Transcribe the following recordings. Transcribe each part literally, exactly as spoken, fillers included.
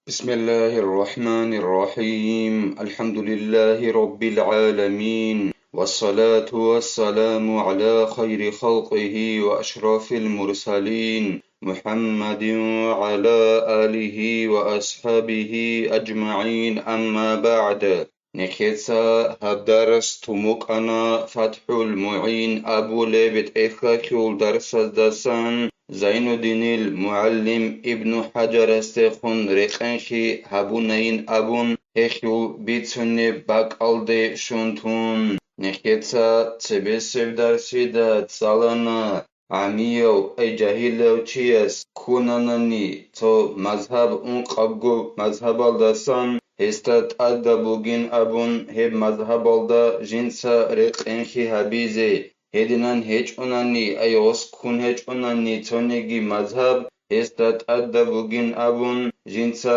بسم الله الرحمن الرحيم. الحمد لله رب العالمين. والصلاة والسلام على خير خلقه وأشرف المرسلين محمد وعلى آله وأصحابه أجمعين. أما بعد. Нехеца гьаб дарс тумукъана ФатхӀул МугӀин абулеб тӀехьалъул дарсаздасан, Зайнуддинил мугӀалим Ибну ХӀаджарасдехун рекъенхъи гьабунайин абун, гьелъул бицунеб бакӀалде щун тун. Нехеца цебесеб дарсида цӀалана. ГӀамияв, ай жагьилав чияс ккунанани цо мазгьаб ункъабго мазгьабалдасан, гьесда тӀадаб бугин абун, гьеб мазгьабалда жинца рекъенхъи гьабизе, гьединан гьечӀунани, ай гъос ккун гьечӀунани цониги мазгьаб, гьесда тӀадаб бугин абун, жинца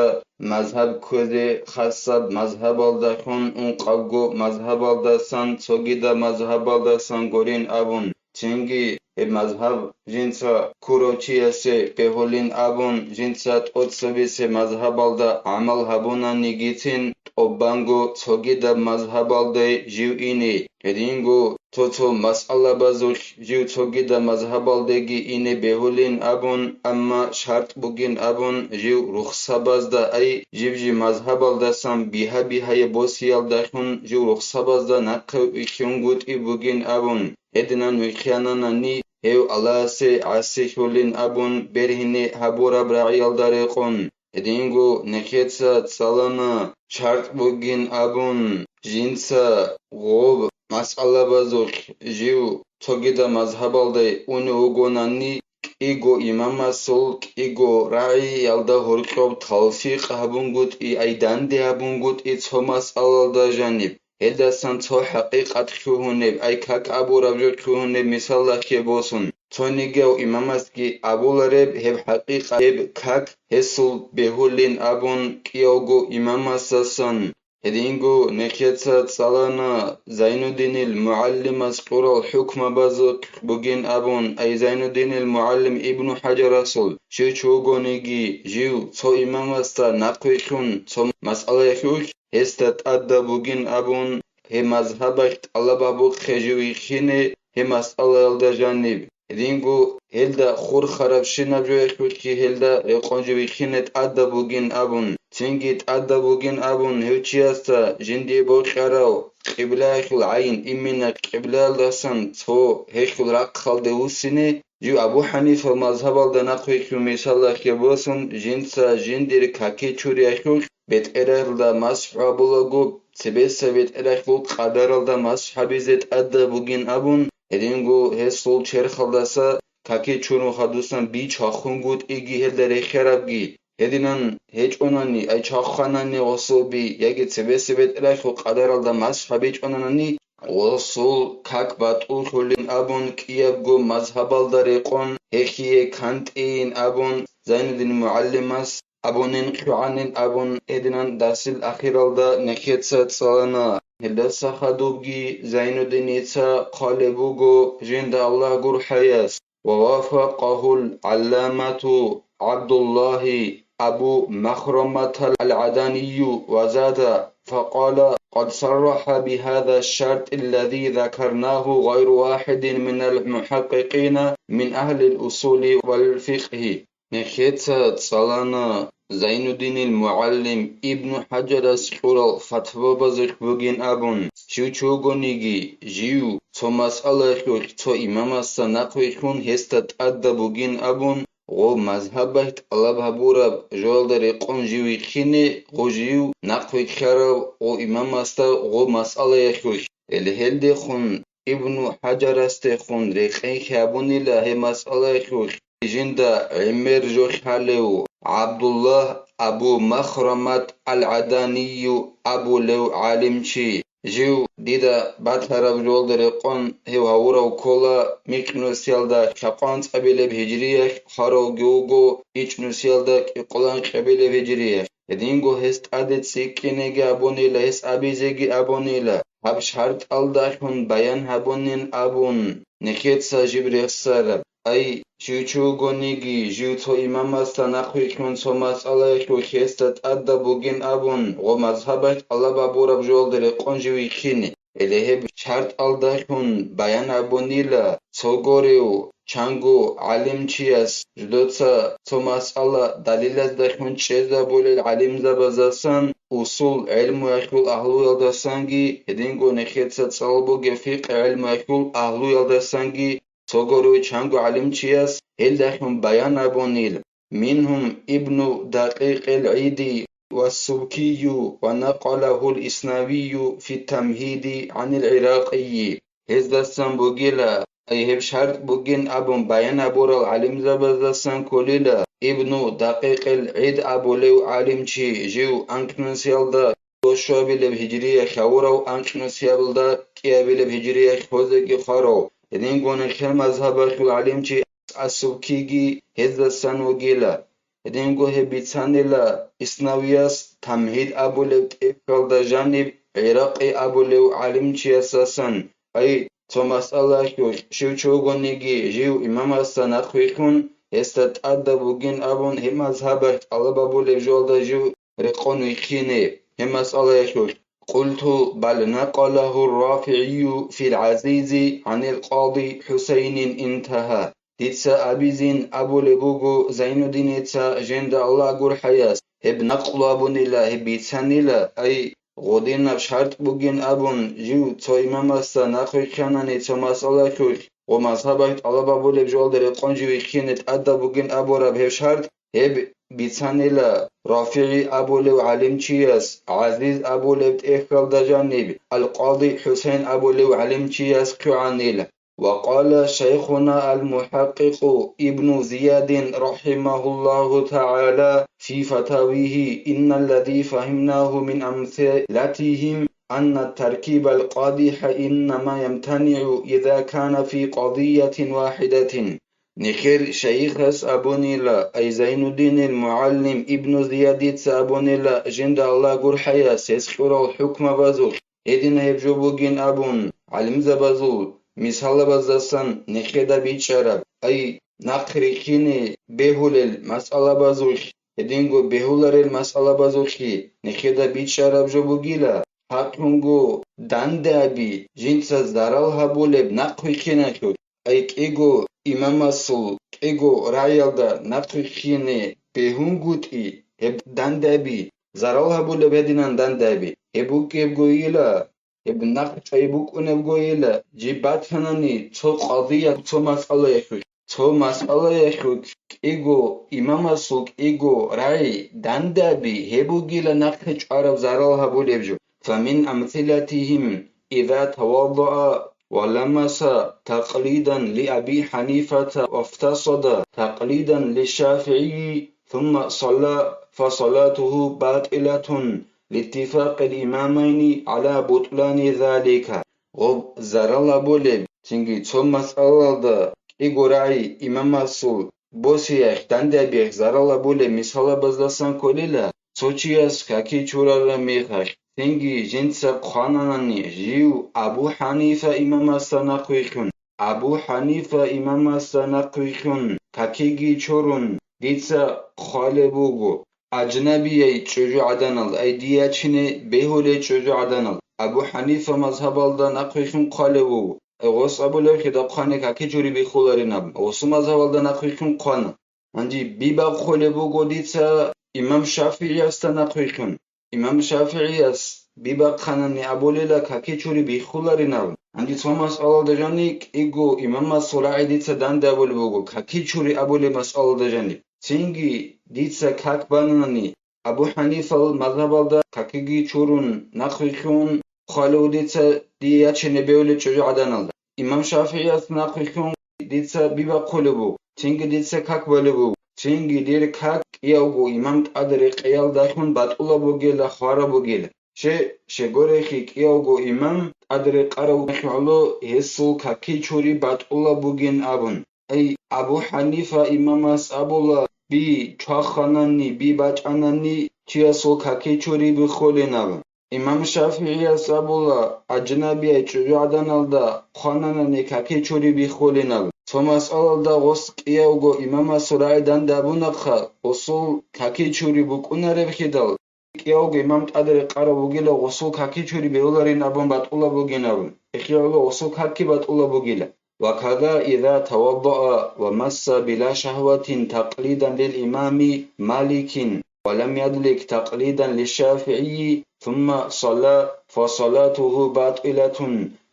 мазгьаб кквезе, хасаб мазгьабалдалъун ункъабго мазгьабалдасан, цогидаб мазгьабалдасан гурин абун, цинги гьеб мазгьаб жинца ккурав чиясе бегьулин абун, жинца тӀоцебесеб мазгьабалда гӀамал гьабунанигицин, тӀубанго цогидаб мазгьабалде жив ине. Гьединго цо-цо масъалабазулъ жив цогидаб мазгьабалдеги ине бегьулин абун, амма шартӀ бугин абун, жив рухсабазда, ай, жиб-жиб мазгьабалдасан бигьа-бигьае босиялдалъун жив рухсабазда нахъе вихьунгутӀи бугин абун, гьединан вихьананани, гьев Аллагьасе гӀасилъулин абун бергьине гьабураб рагӀиялда рекъон. Гьединго нехеца цӀалана, шартӀ бугин абун, жинца гъоб масъалабазулъ жив цогидаб мазгьабалде унев вугонани, кӀиго имамасул кӀиго рагӀиялда гьоркьоб талфикъ гьабунгутӀи, ай данде гьабунгутӀи цо масъалалда жаниб. Гьелдасан цо хӀакъикъат лъугьунеб, ай как абураб жо лъугьунеб мисалалъе босун, цонигияв имамасги абулареб гьеб хӀакъикъат, гьеб как гьесул бегьулин абун кӀиявго имамасасан. Гьединго нехеца цӀалана Зайнуддинил мугӀалимас кьурал хӀукмабазухъ бугин абун, ай Зайнуддинил мугӀалим Ибну ХӀаджарасул, щив чи вугониги, жив цо имамасда нахъвилълъун цо масъалаялъулъ, гьесда тӀадаб бугин абун, гьеб мазгьабалъ тӀалаб гьабухъе жив вихьине гьеб масъалаялда жаниб. Гьединго гьелда хурхарабщинаб жоялъулъги гьелда рекъон жив вихьине тӀадаб бугин абун, цинги тӀадаб бугин абун гьев чиясда жиндие бокьарав къиблаялъул гӀайн, имина къиблаялдасан цо гьелъул рахъалде вуссине, жив Абу ХӀанифал мазгьабалда нахъвилълъун мисалалъе босун, жинца жиндир каки чуриялъулъ бетӀералда масхӀ гьабулаго, цебесеб бетӀералъул къадаралда масхӀ гьабизе тӀадаб бугин абун, гьединго гьесул черхалдаса каки чурун хадусан би чвахунгутӀиги гьелда рехиярабги, гьединан гьечӀонани, ай чваханани гъосул би, яги цебесеб бетӀералъул къадаралда масхӀ гьабичӀонанани, гъосул как батӀуллъулин абун, кӀиябго мазгьабалда рекъон гьехие кантӀейин абун, Зайнуддин мугӀалимас абунин хъугӀанин абун гьединан дарсил ахиралда нехеца цӀалана. Гьелдаса хадубги Зайнуддиница хъвалеб буго жинда Аллагь гурхӀаяс: ووافقه العلامة عبد الله أبو مخرمة العدني وزاد فقال: قد صرح بهذا الشرط الذي ذكرناه غير واحد من المحققين من أهل الأصول والفقه. Нехеца цӀалана Зайнуддинил мугӀалим Ибну ХӀаджарас кьурал фатвабазулъ бугин абун, щив чи вугониги, жив цо масъалаялъулъ цо имамасда нахъвилълъун гьесда тӀадаб бугин абун, гъо мазгьабалъ тӀалаб гьабураб жоялда рекъон жив вихьине, гъо жив нахъвилълъарав гъо имамасда гъо масъалаялъулъ. Гьеле гьелдехун Ибну ХӀаджарасдехун рекъенхъи гьабунила гьеб масъалаялъулъ, жинда гӀемер жо лъалев ГӀабдуллагь Абу Махрамат ал-ГӀаданию абулев гӀалимчи. Жив дида батараб жолда рекъон гьев гьавурав ккола микьнусиялда лъакъванцӀабилеб гьижриялъ, хваравги вуго ичӀнусиялда кӀикъоланкьабилеб гьижриялъ. Гьединго гьес тӀаде цӀикӀкӀинеги абунила, гьес абизеги абунила. Гьаб шартӀалдалъун баян гьабунин абун, нехеца жиб рехсараб. Ай, щив чи вугониги, жив цо имамасда нахъвилълъун цо масъалаялъулъ гьесда тӀадаб бугин абун, гъо мазгьабалъ тӀалаб гьабураб жоялда рекъон жив вихьине. Гьеле гьеб шартӀалдалъун баян гьабунила, цо горев, чанго гӀалимчияс жидеца цо масъала далилаздалъун чӀезабулел гӀалимзабаздасан, усул гӀелмуялъул агьлуялдасанги, гьединго нехеца цӀалбуге фикъгӀи гӀелмуялъул агьлуялдасанги, цо горев, чанго гӀалимчияс гьелдалъун баян гьабунил. Мингьум Ибну Дакъикъил ГӀиди ва Субкию ва накъалагьул Иснавию фи Тамгьиди гӀанил ГӀиракъийи. Гьездасан бугила, ай гьеб шартӀ бугин абун баян гьабурал гӀалимзабаздасан кколила, Ибну Дакъикъил ГӀид абулев гӀалимчи жив анкьнусиялда, щуабилеб гьижрия хьавурав, анкьнусиялда кӀиабилеб гьижрия хозеги хварав, гьединго нилъер мазгьабалъул гӀалимчи Ас-Субкиги гьездасан вугила. Гьединго гьеб бицанила Иснавияс Тамгьид абулеб тӀехьалда жаниб ГӀиракъи абулев гӀалимчиясасан, ай, цо масъалаялъулъ щив чи вугониги жив имамасда нахъвилълъун, гьесда тӀадаб бугин абун гьеб мазгьабалъ тӀалаб гьабулеб жоялда жив рекъон вихьине гьеб масъалаялъулъ. Къулту, бал накъалагьу РафигӀию фил ГӀазизи гӀанил къади ХӀусайнин интагьа. Дица абизин абулеб буго Зайнуддиница, жинда Аллагь гурхӀаяс, гьеб накълу абунила, гьеб бицанила, ай, гъодинаб шартӀ бугин абун, жив цо имамасда нахъвилълъанани цо масъалаялъулъ, гъо мазгьабалъ тӀалаб гьабулеб жоялда рекъон жив вихьине тӀадаб бугин абураб гьеб шартӀ, гьеб бицанила РафигӀи абулев гӀалимчияс, ГӀазиз абулеб тӀехьалда жаниб, ал-Къади ХӀусейн абулев гӀалимчияс хъугӀанила. وقال شيخنا المحقق ابن زياد رحمه الله تعالى في فتاويه: إن الذي فهمناه من أمثلتهم أن التركيب القادح إنما يمتنع إذا كان في قضية واحدة. Нехер шайихас абунила, ай Зайнуддинил мугӀалим Ибну Зиядица абунила, жинда Аллагь гурхӀаяс, гьес кьурал хӀукмабазулъ гьедина гьеб жо бугин абун, гӀалимзабазул мисалабаздасан нехеда бичӀчӀараб, ай, нахъ рихьине бегьулел масъалабазулъ, гьединго бегьуларел масъалабазулъги нехеда бичӀчӀараб жо бугила, гьакъунго дандаби жинца зарал гьабулеб нахъвихьиналъулъ, ай кӀиго имамасул кӀиго рагӀиялда нахъвихьине бегьунгутӀи, гьеб дандаби зарал гьабулеб гьединан дандаби, гьеб букӀебгойила, гьеб нахъ чӀай букӀунебгойила, жиб батанани цо къадият, цо масъалаялъулъ, цо масъалаялъулъ кӀиго имамасул кӀиго рагӀи дандаби, гьеб бугила нахъе чӀвараб зарал гьабулеб жо. فمن أمثلتهم: إذا توضأ ولمس تقليدا لأبي حنيفة وافتسد تقليدا للشافعي ثم صلى فصلاته باطلة لاتفاق الإمامين على بطلان ذلك. Гъоб зарал гьабулеб, цинги цо масъалалда кӀиго рагӀи имамасул босиялъ, дандабиялъ зарал гьабулеб мисалабаздасан кколила, цо чияс каки чурараб мехалъ, цинги жинца хъвананани, жив Абу Ханифа имамасда нахъвилълъун, Абу Ханифа имамасда нахъвилълъун какиги чурун, дица хъвалеб буго, аджнабияй чӀужугӀаданал, ай дие ячине бегьулей чӀужугӀаданал, Абу Ханифа мазгьабалда нахъвилълъун хъвалев вуго. Гъос абулеб, хида хъвани каки чури биххуларинаб. Гъосу мазгьабалда нахъвилълъун хъвана. Гьанже бибахъулеб буго дица имам ШафигӀиясда нахъвилълъун. Имам ШафигӀияс бибахъанани абулела каки чури биххуларинаб. Гьанже цо масъалалда жани кӀиго имамасул рагӀи дица данде абулеб буго, каки чури абулеб масъалалда жани. Цинги дица как банани, Абу Ханифал мазгьабалда какиги чурун, нахъвилълъун хъвалев дица дие ячине бегьулей чӀужугӀаданалда. Имам ШафигӀияс нахъвилълъун дица бибахъулеб буго, цинги дица как балеб буго, цинги дир как кӀиявго имам тӀад рекъеялдалъун батӀулаб бугела, хвараб бугела. Ще, щегорехи кӀиявго имам тӀад рекъарав гӀоло гьесул каки чури батӀулаб бугин абун. Ай, Абу Ханифа имамас абула, би чваханани, би бачӀанани, чиясул каки чури биххулинаб. Имам ШафигӀияс абула, аджнабияй чӀужугӀаданалда хъвананани каки чури биххулинаб. Цо масъалалда гъос кӀиявго имамасул рагӀи данде абунахъа, гъосул каки чури букӀунареб хидал, кӀиявго имам тӀаде рекъарав вугила гъосул каки чури бегьуларин абун батӀулаб бугин абун, эхиялъула гъосул каки батӀулаб бугила. وكذا إذا توضأ ومس بلا شهوة تقليدا للإمام مالك ولم يدلك تقليدا للشافعي ثم صلى فصلاته باطلة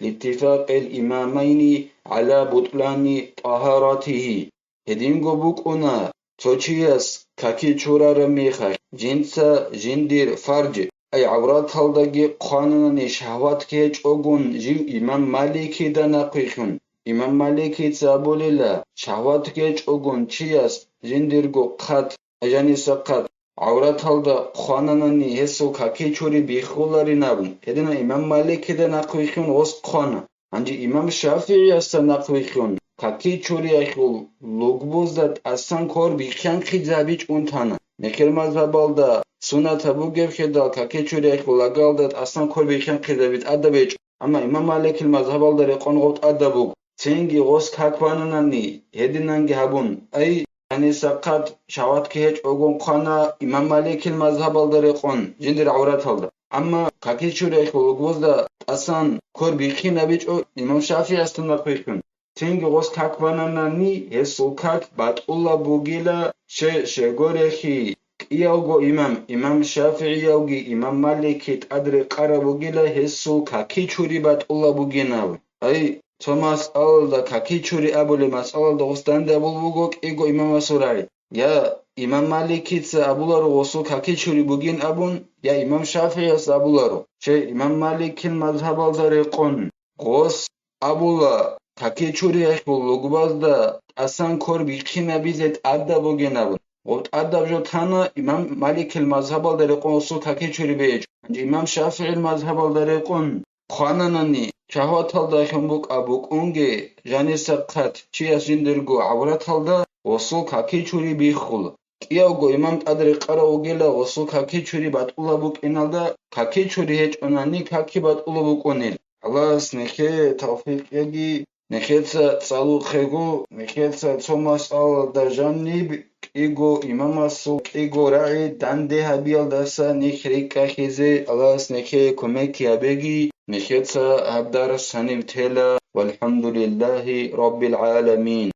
لاتفاق الإمامين على بطلان طهارته. Гьединго букӀуна, цо чияс каки чурараб мехалъ, жинца жиндир фарж, ай гӀавраталдаги хъвананани шагьватги гьечӀогун жив имам Маликида нахъвилълъун. Имам Маликица абулила, шагьватги гьечӀогун чияс жиндирго хъат, жаниса хъат, гӀавраталда хъвананани гьесул каки чури биххуларин абун. Гьедина имам Маликида нахъвилълъун гъос хъвана. Гьанже имам ШафигӀиясда нахъвилълъун, каки чуриялъул лугбузда тӀасан квер биххинхъизабичӀун тана. Нехер мазгьабалда суннатаб бугеб хедал каки чуриялъул лагалда тӀасан квер биххинхъизаби тӀадаб гьечӀо. Амма имам Маликил мазгьабалда рекъон гъов тӀадаб буго. Цинги гъос как бананани, гьединанги гьабун, ай, гьаниса хъат шагьватги гьечӀогун хъвана имам Маликил мазгьабалда рекъон жиндир гӀавраталда. Амма каки чуриялъул лугбузда тӀасан квер биххинабичӀо имам ШафигӀиясда нахъвилълъун. Цинги гъос как бананани, гьесул как батӀулаб бугила, ще-, щегорехи, кӀиявго имам, имам ШафигӀиявги имам Малики тӀад рекъараб бугила, гьесул каки чури батӀулаб бугинаб. Ай, цо масъалалда каки чури абулеб масъалалда гъос данде абулеб буго кӀиго имамасул рагӀи. Я имам Маликица абуларо гъосул каки чури бугин абун, я имам ШафигӀияс абуларо, ще имам Маликил мазгьабалда рекъон, гъос абула, каки чуриялъул лугбазда тӀасан квер биххинабизе тӀадаб бугин абун. Гъоб тӀадаб жо тана имам Маликил мазгьабалда рекъон гъосул каки чури бегьичӀо. Гьанже имам ШафигӀил мазгьабалда рекъон хъвананани, шагьваталда хьун букӀа букӀунги, жаниса хъат чияс жиндирго гӀавраталда гъосул каки чури биххула. КӀиявго имам тӀад рекъарав вугила гъосул каки чури батӀулаб букӀиналда, каки чури гьечӀонани каки батӀулаб букӀунел. Аллагьас нехее тавфикъ кьеги, нехеца цӀалухъего, нехеца цо масъалалда жаниб кӀиго имамасул кӀиго рагӀи данде гьабиялдаса нехь рикӀкӀахьизе Аллагьас нехее кумек гьабеги, нехеца гьаб дарс гьаниб тела. ВалхӀамдулиллагьи раббил гӀаламин.